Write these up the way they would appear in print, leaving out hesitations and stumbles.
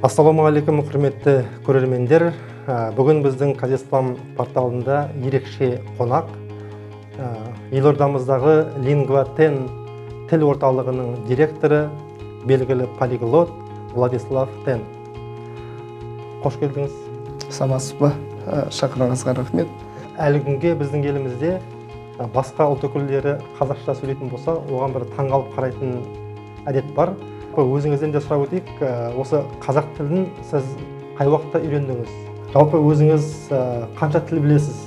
Ассалаумағалейкум, құрметті көрермендер. Бүгін біздің Казислам порталында ерекше қонақ. Елордамыздағы Lingua Ten тіл орталығының директоры, белгілі полиглот Владислав Тен. Қош келдіңіз. Саламатсыз ба? Шақырғаныңызға рахмет. Әлі күнге біздің елімізде басқа ұлт өкілдері қазақша сөйлейтін болса, оған бір таңғалып қарайтын әдет бар. Өзіңізден де сұрап өтейік, осы қазақ тілін сіз қай уақытта үйрендіңіз? Жалпы өзіңіз қанша тіл білесіз?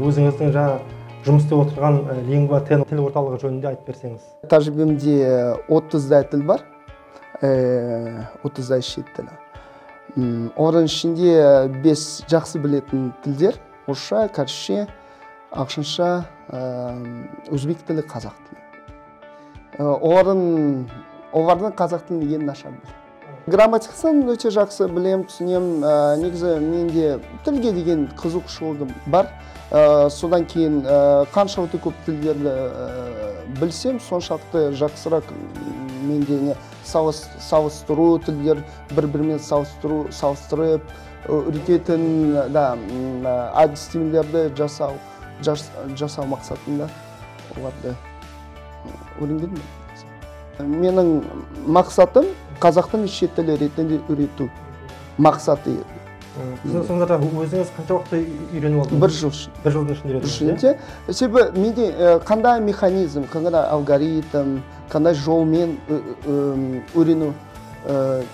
Өзіңіздің жаңа жұмыс істеп отырған Lingua Ten тіл орталығы жөнінде айтып берсеңіз. Тәжірибемде 30-дай тіл бар, 30-дай шет тілі. Оның ішінде 5 жақсы білетін тілдер: орысша, кәрісше, ағылшынша, өзбек тілі, қазақ тілі. Олардың қазақ тілін ең нашар білемін. Грамматикасын өте жақсы білемін, түсінемін. Негізі менде тілге деген қызығушылығым бар. Содан кейін қаншалықты көп тілдерді білсем, соншалықты жақсырақ менде салыстыру, тілдер бір-бірімен салыстырып, үйрететін әдістемелерді жасау мақсатында оларды үйренгенмін. Менің мақсатым қазақтың шет тілі ретінде үйрету мақсаты еді. Сіз сонда өзіңіз қанша уақытта үйреніп алдыңыз? Бір жыл. Бір жылдың ішінде үйрендіңіз, иә? Себебі менде қандай механизм, қандай алгоритм, қандай жолмен үйрену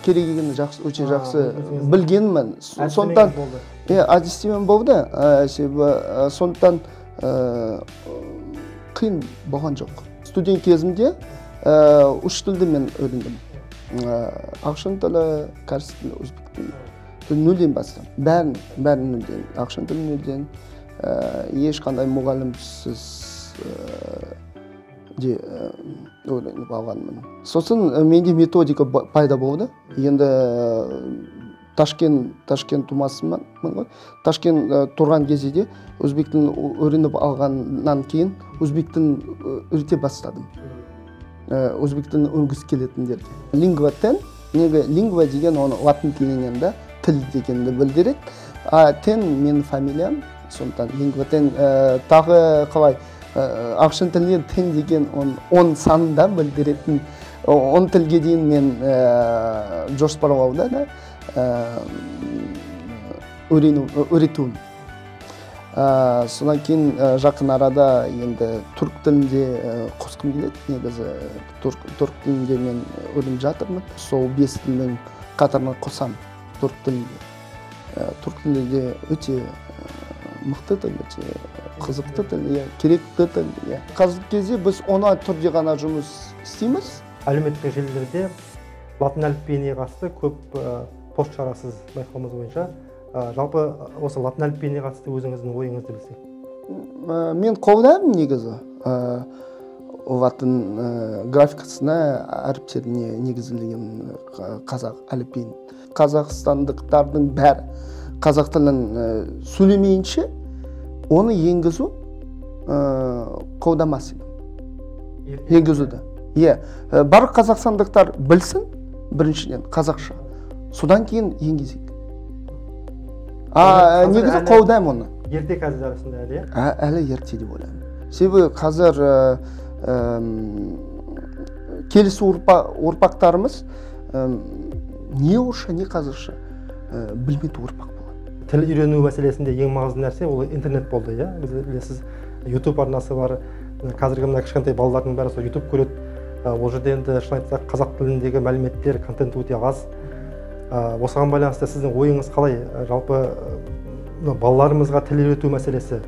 керек екенін өте жақсы білгенмін. Сондықтан әдістемем болды. Себебі сондықтан қиын болған жоқ. Студент кезімде үш тілді мен үйрендім. Ағылшын тілі, кәріс тілі, өзбек тілі. Нөлден бастым. Бәрін нөлден. Ағылшын тілі нөлден. Ешқандай мұғалімсіз де үйреніп алғанмын. Сосын менде методика пайда болды. Енді Ташкент тумасымын ғой. Ташкент тұрған кезде де өзбек тілін үйреніп алғаннан кейін өзбек тілін үйрете бастадым. Өзбек тілін үйренгісі келетіндерге. Lingua Ten, неге lingua деген оны латын тілінен да тіл дегенді білдіреді. А Ten менің фамилиям, сондықтан Lingua Ten тағы қалай ағылшын тілінен ten деген он санында білдіретін. Он тілге дейін мен жоспарлауда да үйретуім. Содан кейін жақын арада енді түрік тілінде қосқым келеді. Негізі түрік тілінде мен үйреніп жатырмын. Сол 5 тілдің қатарына қосамын түрік тілінде. Түрік тілі де өте мықты тіл, өте қызықты тіл, керекті тіл. Қазіргі кезде біз оңай түрде ғана жұмыс істейміз. Әлеуметтік желілерде латын әліпбиіне қатысты көп пост шығарасыз байқауымыз бойынша. Жалпы осы латын әліпбиіне қатысты өзіңіздің ойыңызды білсек. Мен қолдаймын негізі латын графикасына, әріптеріне негізделген қазақ әліпбиін. Қазақстандықтардың бәрі қазақ тілін сөйлемейінше оны енгізу қолдамас едім. Енгізуді. Иә, барлық қазақстандықтар білсін, біріншіден қазақша. Содан кейін енгізейік. Негізі қолдаймын оны. Ерте қазір арасында әлі, иә? Әлі ерте деп ойлаймын. Себебі қазір келесі ұрпақтарымыз не орысша, не қазақша білмейтін ұрпақ болады. Тіл үйрену мәселесінде ең маңызды нәрсе ол интернет болды, иә? Біз білесіз, YouTube арнасы бар. Қазіргі мына кішкентай балалардың бәрі сол YouTube көреді. Ол жерде енді шын айтсақ, қазақ тіліндегі мәліметтер, контент өте аз. Осыған байланысты сіздің ойыңыз қалай? Жалпы балаларымызға тіл үйрету мәселесі,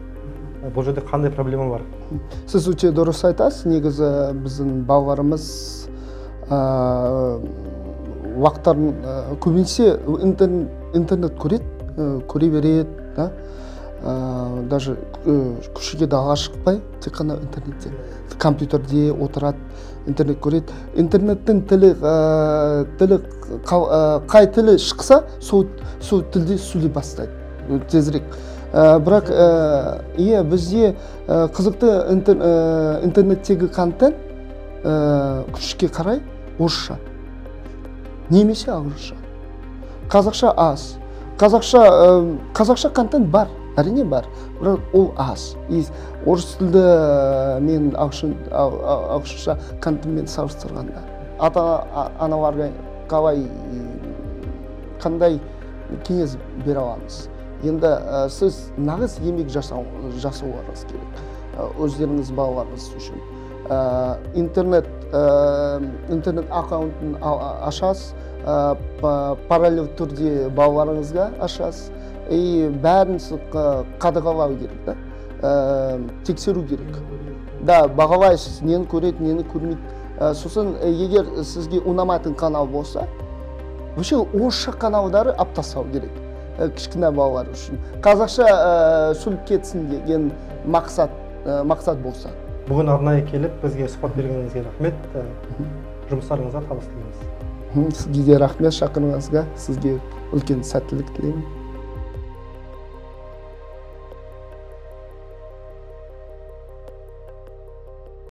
бұл жерде қандай проблема бар? Сіз өте дұрыс айтасыз. Негізі біздің балаларымыз уақыттарын көбінесе интернет көреді, көре береді, да? Даже көшеге далаға шықпай, тек қана интернетте, компьютерде отырады, интернет көреді. Интернеттің тілі, қай тілі шықса, сол тілде сөйлей бастайды тезірек. Бірақ иә, бізде қызықты интернеттегі контент күшке қарай орысша немесе ағылшынша. Қазақша аз. Қазақша контент бар, әрине бар, бірақ ол аз. И орыс тілді мен ағылшынша контентмен салыстырғанда. Ата аналарға қалай, қандай кеңес бере аламыз? Енді сіз нағыз еңбек жасауларыңыз керек өздеріңіз балаларыңыз үшін. Интернет аккаунтын ашасыз, параллель түрде балаларыңызға ашасыз, и бәрін қадағалау керек, да? Тексеру керек. Да, бағалайсыз, нені көреді, нені көрмейді. Сосын егер сізге ұнамайтын канал болса, вообще орысша каналдары алып тастау керек кішкене балалар үшін. Қазақша сөйлеп кетсін деген мақсат болса. Бүгін арнайы келіп бізге сұхбат бергеніңізге рахмет. Жұмыстарыңызға табыс тілейміз. Сізге де рахмет шақырғаныңызға, сізге үлкен сәттілік тілеймін.